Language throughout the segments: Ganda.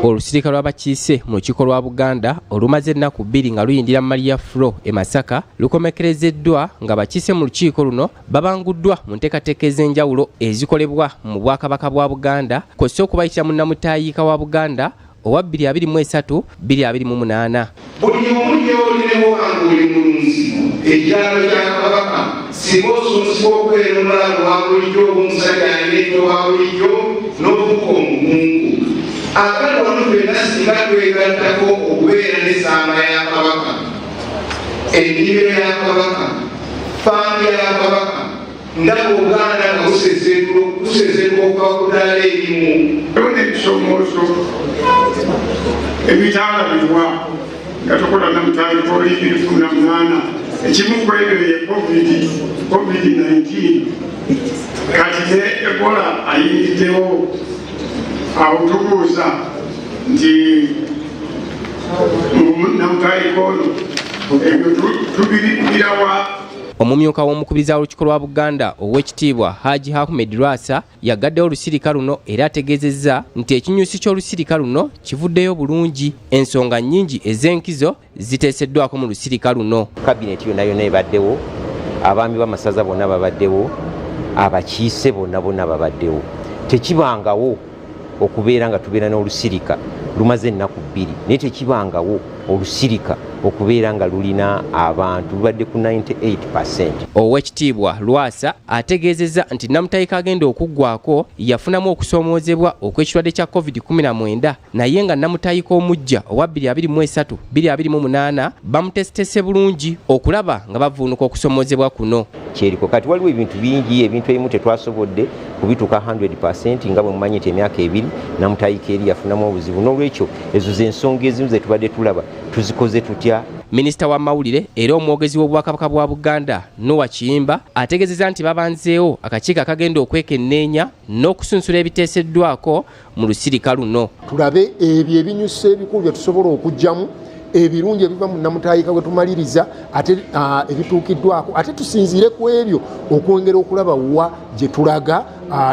Olusirika lw'abakiise mu lukiiko lwa Buganda olumaze ennaku 2 nga luyindira Maria Flo e Masaka lukomekerezeddwa nga bakiise mu lukiiko luno babanguddwa mu nteekateeka ez'enjawulo ezikolebwa mu Bwakabaka bwa Buganda kw'ossa okubayitira mu nnamutaayiika wa Buganda owa 2023 2028. Buli omu gy'oli ne bw'oba ng'oli mulunzi, ekyalo kya Kabaka, singa osunsibwa okubeera omulaalo wa bulijjo oba omusajja alina ente owa bulijjo n'ofuuka omukungu. Abali wano ffenna singa twegattako okubeera n'essamba ya Kabaka, ennimiro ya Kabaka, ffaamu ya Kabaka, ndaba Obuganda nga busesetulwa okuva ku ddaala erimu. Waliwo n'ebisomoozo ebitaalabibwa nga tukola namutandika oli 2018. Ekimu ku ebyo ye COVID-19, kati ne Ebola ayingiddewo. Awo tubuuza nti namutandika ono ebyo tubirirawa? Omumyuka w'omukubiriza w'olukiiko lwa Buganda, Oweekitiibwa Haji Ahmed Lwasa, yagaddewo olusirika luno era ategeezezza nti ekinyusi ky'olusirika luno kivuddeyo bulungi, ensonga nnyingi ez'enkizo ziteeseddwako mu lusirika luno. Kabineti yonna yonna ebaddewo, abaami b'amasaza bonna babaddewo, abakiise bonna bonna babaddewo. Tekibangawo okubeera nga tubeera n'olusirika lumaze ennaku 2, naye tekibangawo olusirika okubeera nga lulina abantu lubadde ku 98%. Oweekitiibwa Lwasa ategeezezza nti Namutayika agenda okuggwako yafunamu okusoomoozebwa okw'ekirwadde kya COVID-19, naye nga Namutayika omuggya owa 2023 2028 bamutesitese bulungi okulaba nga bavuunuka okusoomoozebwa kuno. Kyeriko kati waliwo ebintu bingi, ebintu ebimu tetwasobodde kubituuka 100% nga bwe mumanyi nti emyaka 2 Namutayika eri yafunamu obuzibu, n'olwekyo ezo z'ensonga ezimu ze tubadde tulaba tuzikoze tutya. Minisita w'amawulire era omwogezi w'Obwakabaka bwa Buganda, Noah Kiyimba, ategeezezza nti babanzeewo akakiiko akagenda okwekenneenya n'okusunsula ebiteeseddwako mu lusirika luno. Tulabe ebyo ebinyusa ebikulu bye tusobola okuggyamu ebirungi ebiva mu namutayika bwe tumaliriza, ate ebituukiddwako, ate tusinziire ku ebyo okwongera okulaba wa gye tulaga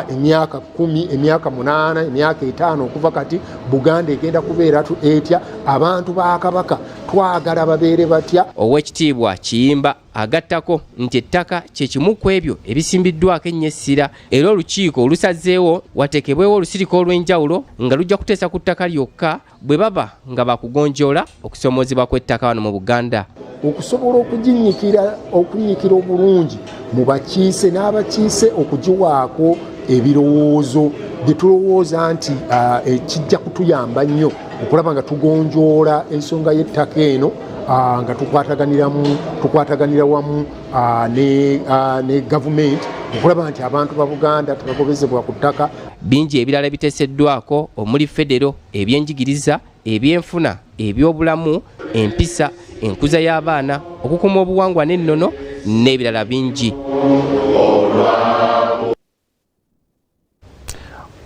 emyaka 10, emyaka 8, emyaka 5 okuva kati Buganda egenda kubeera etya, abantu ba Kabaka twagala babeere batya. Oweekitiibwa Kiyimba agattako nti ettaka kye kimu ku ebyo ebisimbiddwako ennyo essira, era olukiiko olusazeewo wateekebwewo olusirika olw'enjawulo nga lujja kuteesa ku ttaka lyokka bwe baba nga bakugonjoola okusoomoozebwa kw'ettaka wano mu Buganda. Okusobola okunyiikira obulungi mu bakiise n'abakiise okugiwaako ebirowoozo bye tulowooza nti kijja kutuyamba nnyo okulaba nga tugonjoola ensonga y'ettaka eno, nga tukwataganira wamu ne gavumenti okulaba nti abantu ba Buganda tebagobezebwa ku ttaka. Bingi ebirala ebiteeseddwako omuli federo, ebyenjigiriza, ebyenfuna, ebyobulamu, empisa, enkuza y'abaana, okukuuma obuwangwa n'ennono n'ebirala bingi.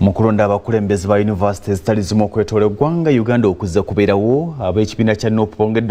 Mu kulonda abakulembeze ba yunivasite ezitali zimu okwetoola eggwanga Uganda okuzza kubeerawo, ab'ekibiina kya NUP bongedde